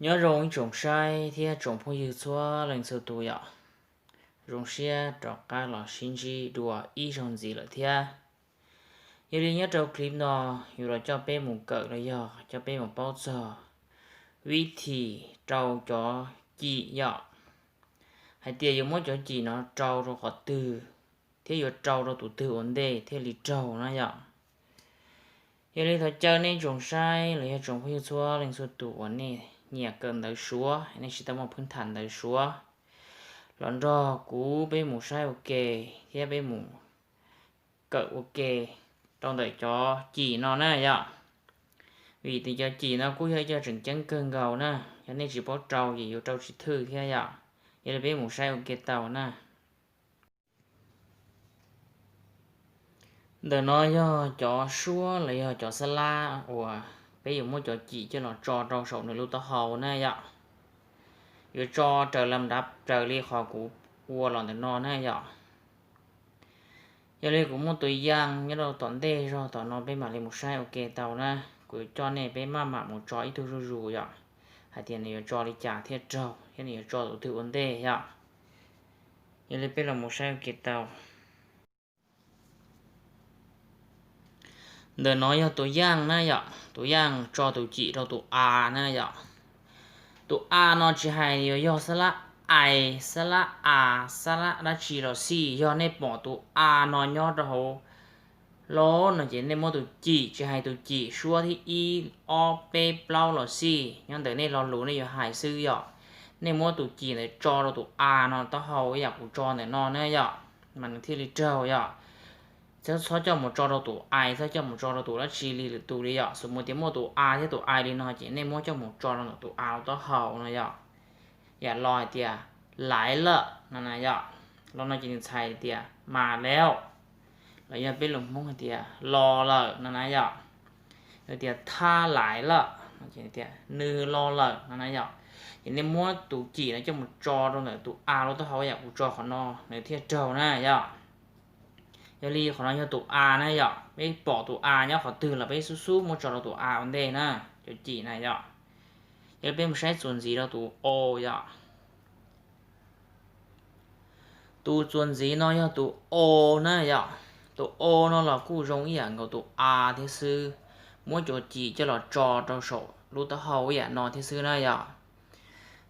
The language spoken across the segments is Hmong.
Nyob zoo ib tsoom saib thiab tsoom phooj ywg txhua leej txhua tus yom. Zoo siab rov qab los sib ntsib dua ib zaug ntxiv lawm thiab. Yog li nyob rau clip no, yus los coj peb mus kawm los yog coj peb mus paub txog vib thim rau cov cim yom, hais tias yuav muab cov cim no rau rau qhov twg thiab yuav rau rau tus twg ua ntej thiaj li raug na yom. Yog li thov caw nej tsoom saib los yog tsoom phooj ywg txhua leej txhua tus uas nej nyiam kawm ntawv Suav, nej tsis tau muaj phwj tham ntawv Suav, los nrog kuv peb mus saib ua ke thiab peb mus kawm ua ke rau ntawm cov cim no na yom. Vim tias cov cim no kuj yog ib co tseem ceeb kawg nkaus na, yog nej tsis paub rau ces yuav rau tsis thwj thiab yom. Yog li peb mus saib ua ke tau na. Ntawm no yog cov suab los yog cov xab lab uas peb yuav muab cov cim coj los tso rau saum nws lub taub hau na yom. Yuav tso raws lam nrav raws li qhov kuv ua los ntawm no na yom. Yog li kuv muaj tus yaj nyob rau tom ntej zog tom no peb mam li mus saib ua ke tau na. Kuv yuav coj nej peb maj mam mus tso ib tug zuj zus yom, hais tias nws yuav tso li cas thiaj raug thiab nws yuav tso tus twg ua ntej yom. Yog li peb los mus saib ua ke tau. Ntawm no yog tus yaj na yom, tus yaj tso tus cim rau tus a na yom. Tus a no tsis hais yuav yog xab lab ai, xab lab a, xab lab dab tsi los xij, yog nej pom tus a no nyob rau hauv lab no ces nej muab tus cim, tsis hais tus cim suab thib ib, ob, peb, plaub los xij, nyob ntawm nej lo lus nej yuav hais xwb yom. Nej muab tus cim ntawd tso rau tus a no taub hau ib yam kuv tso ntawm no na yom, mas nws thiaj li raug yom. Txhob coj mus tso rau tus ai, txhob coj mus tso rau tus dab tsi li lwm tus li yom. Xws mus tias muaj tus a thiab tus ai li no ces nej muab coj mus tso rau ntawm tus a taub hau no yom. Yam lo hais tias laiv lawm no na yom, lo no ces nws txhais tias mas lawm, los yog peb lus Hmoob hais tias los lawm no na yom. Yog tias thab laiv lawm, tias nws los lawm no na yom. Ces nej muab tus cim no coj mus tso rau ntawm tus a lub taub hau yam kuv tso qhov no nws thiaj raug na yom. Yog li qhov no yog tus a na yom, peb pom tus a nyob qhov twg los peb xub xub muab tso rau tus a ua ntej na, cov cim na yom. Yog li peb mus saib txuas ntxiv rau tus o yom. Tus txuas ntxiv no yog tus o na yom. Tus o no los kuj zoo ib yam nkaus tus a thiab xwb, muab cov cim coj los tso rau saum lub taub hau ib yam no thiab xwb na yom.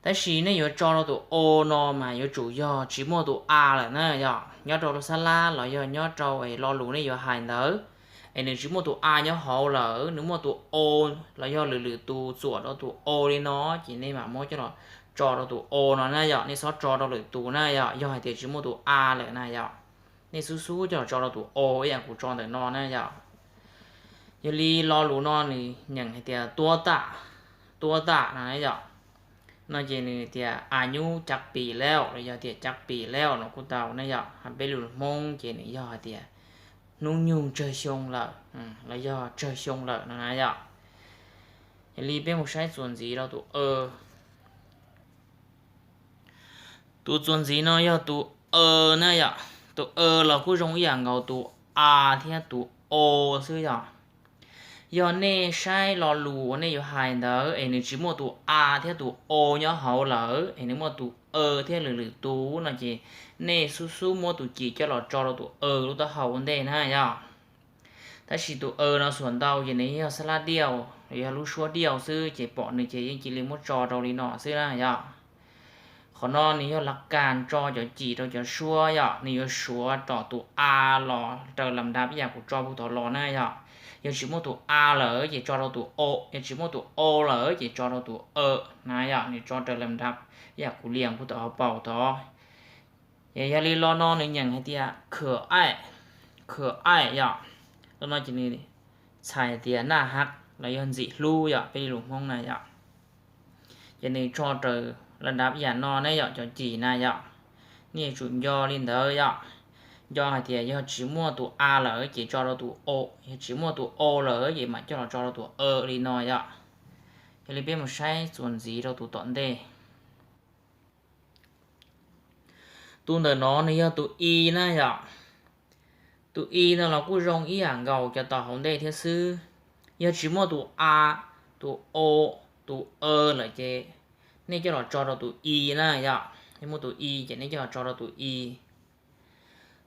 Tab sis nej yuav tso rau tus o no mas yuav tsum yog tsis muaj tus a lawm na yom, nyob rau lub xab lab los yog nyob rau lo lus nej yuav hais ntawd, es nws tsis muaj tus a nyob hauv lawm, nws muaj tus o los yog lwm lwm tus txuam rau tus o li no ces nej mam muab coj los tso rau tus o no na yom, nej txhob tso rau lwm tus na yom, yog hais tias tsis muaj tus a lawm na yom. Nej xub xub coj los tso rau tus o ib yam kuv tso ntawm no na yom. Yog li lo lus no nws nyeem hais tias tuab tam, tuab tam no na yom. No ces nws tias a nyub cav pis lawm los yog tias cav pis lawm no kuj tau na yom. Hais peb lus Hmoob ces nws yog hais tias hnub nyoog tsawg xyoo lawm los yog tsawg xyoo lawm no na yom. Yog li peb mus saib txuas ntxiv rau tus Tus txuas ntxiv no yog tus a na yom. Tus a los kuj zoo ib yam nkaus tus a thiab tus o xwb yom. Yog nej saib lo lus uas nej yuav hais ntawd es nws tsis muaj tus a thiab tus o nyob hauv lawm es nws muaj tus a thiab lwm lwm tus no ces nej xub xub muab tus cim coj los tso rau tus a lub taub hau ua ntej na yom. Tab sis tus a no xuas ntau ces nws yog xab lab diaj, yog lub suab diaj xwb ces pom nws ces yeej cia li muab tso rau li no xwb na yom. Qhov no nws yog lav kas tso cov cim rau cov suab yom, nws yuav suav tom tus a los raws lam ntav ib yam kuv tso puag tod los na yom. Yog tsis muaj tus a lawm ces tso rau tus o, yog tsis muaj tus o lawm ces tso rau tus a na yom, nws tso raws lam ntav ib yam kuv liam puag tom hauv paus tod. Es yog li lo no nws nyeem hais tias khwm aim, khwm aim yom. Lo no ces nws txhais tias naj hab los yog ntxim hlub yom, peb li lus Hmoob na yom. Ces nws tso raws lam ntav ib yam no na yom, cov cim na yom. Nej yuav tsum nco li ntawd yom. Nco hais tias yog tsis muaj tus a lawm ces tso rau tus o, yog tsis muaj tus o lawm ces mam coj los tso rau tus a li no yom. Yog li peb mus saib txuas ntxiv rau tus tom ntej. Tus ntawm no nws yog tus i na yom. Tus i no los kuj zoo ib yam nkaus cov tom hauv ntej thiab xwb. Yog tsis muaj tus a, tus o, tus a lawm ces nej coj los tso rau tus i na yom. Nej muab tus i ces nej coj los tso rau tus i.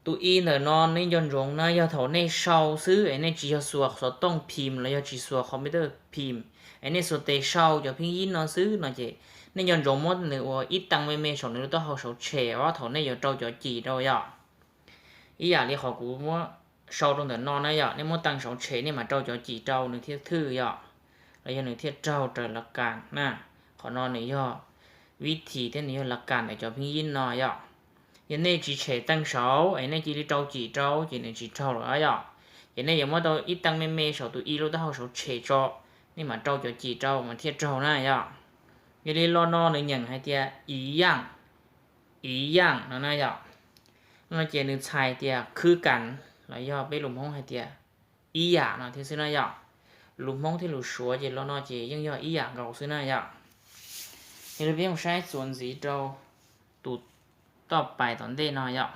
Tus i ntawm no nej nco ntsoov na, yog thaum nej sau xwb es nej tsis yog xuas xov tooj phim los yog tsis xuas computer phim, es nej xuas tes sau cov phib yib no xwb no ces nej nco ntsoov muab nws ua ib tee me me saum nws lub taub hau saum tshem os thaum nej yuav rau cov cim rau yom. Ib yam li qhov kuv muab sau rau ntawm no na yom, nej muab tee saum tshem nej mam rau cov cim rau nws thiaj thwj yom, los yog nws thiaj raug raws lav kas na. Qhov no nws yog vib thim thiab nws yog lav kas ntawm cov phib yib no yom. Yog nej tsis tshem tee saud es nej cia li rau cim rau ces nws tsis raug lawm yom. Ces nej yuav muab tau ib tee me me saum tus i lub taub hau saum tshem tso, nej mam rau cov cim rau mas thiaj raug na yom. Yog li lo no nws nyeem hais tias ib yaam, ib yaam no na yom. No ces nws txhais tias khwb kas los yog peb lus Hmoob hais tias ib yam no thiab xwb na yom. Lus Hmoob thiab lus Suav ces lo no ces yeej yog ib yam nkaus xwb na yom. Yog li peb mus saib txuas ntxiv rau tus toj pais tom ntej no yom.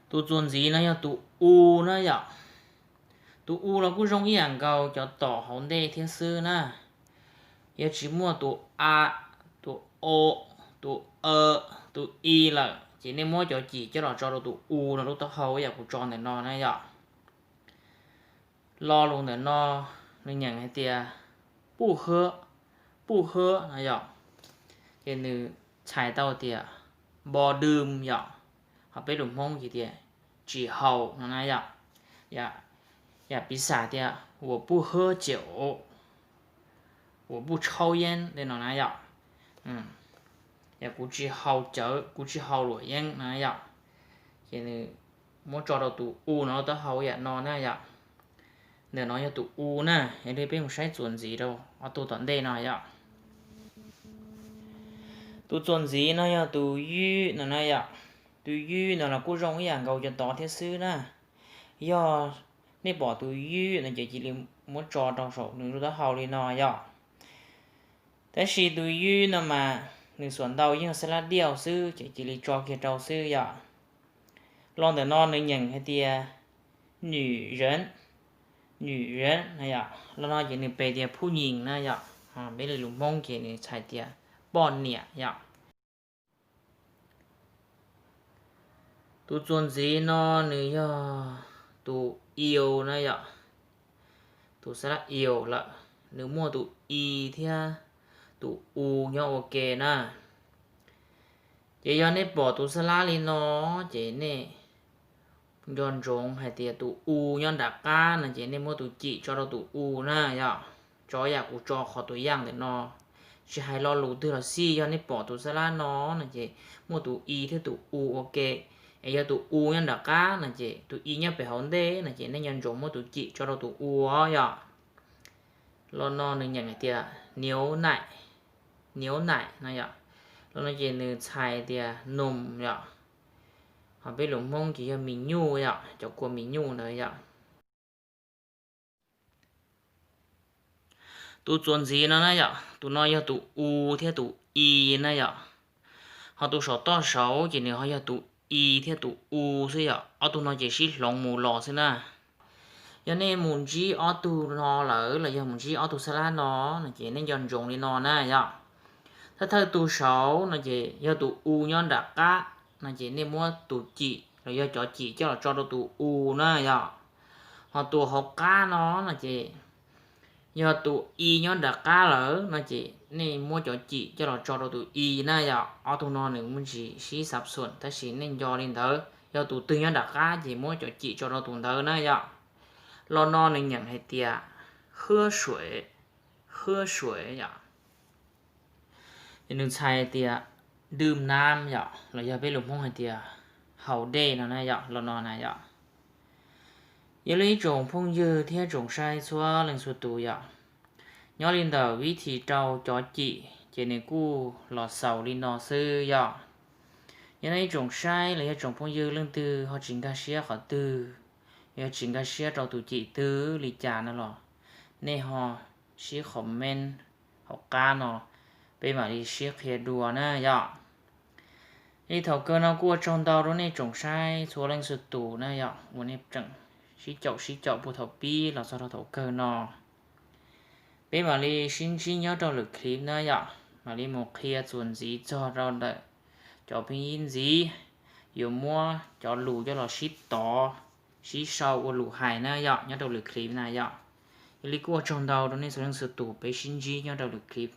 Tus txuas ntxiv no yog tus u na yom. Tus u los kuj zoo ib yam nkaus cov tom hauv ntej thiab xwb na. Yog tsis muaj tus a, tus o, tus e, tus i lawm ces nej muab cov cim coj los tso rau tus u no lub taub hau ib yam kuv tso ntawm no na yom. Lo lus ntawm no nws nyeem hais tias puj hwb, puj hwb no yom. Ces nws txhais tau tias npo dwm yom. Ho peb lus Hmoob ces tias tsis haus no na yom. Yam piv xam tias 我不喝酒, 我不抽烟 tej no na yom. Yog kuv tsis haus cawv, kuv tsis haus luam yeeb no yom. Ces nws muab tso rau tus u no lub taub hau yam no na yom. Ntawm no yog tus u na, yog li peb mus saib txuas ntxiv rau ob tug tom ntej no yom. Tus txuas ntxiv no yog tus ywb no na yom. Tus ywb no los kuj zoo ib yam nkaus cov tod thiab xwb na. Yog nej pom tus ywb no ces cia li muab tso rau saum nws lub taub hau li no yom. Tab sis tus ywb no mas nws xuam ntau yeej xab lab diaj xwb ces cia li tso kiag rau xwb yom. Lo ntawm no nws nyeem hais tias nyum zev, nyum zev no yom. Lo no ces nws pe tias phuj nyim na yom. Peb li lus Hmoob ces nws txhais tias poj niam yom. Tus txuas ntxiv no nws yog tus iu na yom. Tus xab lab iu lawm, nws muaj tus i thiab tus u nyob ua ke na. Ces yog nej pom tus xab lab li no, ces nej nco ntsoov hais tias tus u nyob nram qab no ces nej muab tus cim tso rau tus u na yom. Tso yam kuv tso qhov tus yaj ntawm no, tsis hais lo lus twg los xij, yog nej pom tus xab lab no no ces muaj tus i thiab tus u ua ke, es yog tus u nyob nram qab no ces tus i nyob pem hauv ntej no ces nej nco ntsoov muab tus cim tso rau tus u yom. Lo no nws nyeem hais tias niu naim, niu naim no yom. Lo no ces nws txhais tias num yom. Ho peb lus Hmoob ces yog mis nyuj yom, cov kua mis nyuj ntawd yom. Tus txuas ntxiv no na yom, tus no yog tus u thiab tus i na yom. Ho tus saum toj saud ces nws ho yog tus i thiab tus u xwb yom. Ob tug no ces sib hloov mus los xwb na. Yog nej mus ntsib ob tug no lawm los yog mus ntsib ob tug xab lab no no ces nej nco ntsoov li no na yom. Thawj thawj tus saud no ces yog tus u nyob nram qab no ces nej muab tus cim los yog cov cim coj los tso rau tus u na yom. Ho tus hauv qab no no ces yog tus i nyob nram qab lawm no ces nej muab cov cim coj los tso rau tus i na yom. Ob tug no nws muaj ntsis sib xav xuam tab sis nej nco li ntawd, yog tus twg nyob nram qab ces muab cov cim tso rau tus ntawd na yom. Lo no nws nyeem hais tias hwb suam, hwb suam yom. Ces nws txhais tias dwm nam yom, los yog peb lus Hmoob hais tias haus dej no na yom, lo no na yom. Yog li ib tsoom phooj ywg thiab tsoom saib txhua leej txhua tus yom, nyob li ntawm vib thim rau cov cim ces nws kuj los xaus li no xwb yom. Yog nej ib tsoom saib los yog tsoom phooj ywg leej twg ho tsis nkag siab qhov twg, yog tsis nkag siab rau tus cim twg li cas no los nej ho sib comment hauv qab no, peb mam li sib qhia dua na yom. Li thaum kawg no kuj ua tsaug ntau rau nej tsoom saib txhua leej txhua tus na yom, uas nej tseem sib caum sib caum puag thaum pib los txog rau thaum kawg no. Peb mam li sib ntsib nyob rau lwm clip na yom, mam li mus qhia txuas ntxiv txog rau ntawm cov pheej yib ntxiv, yuav muab cov lus coj los sib tov, sib sau ua lus hais na yom, nyob rau lwm clip na yom. Yog li kuj ua tsaug ntau rau nej txhua leej txhua tus, peb sib ntsib nyob rau lwm clip.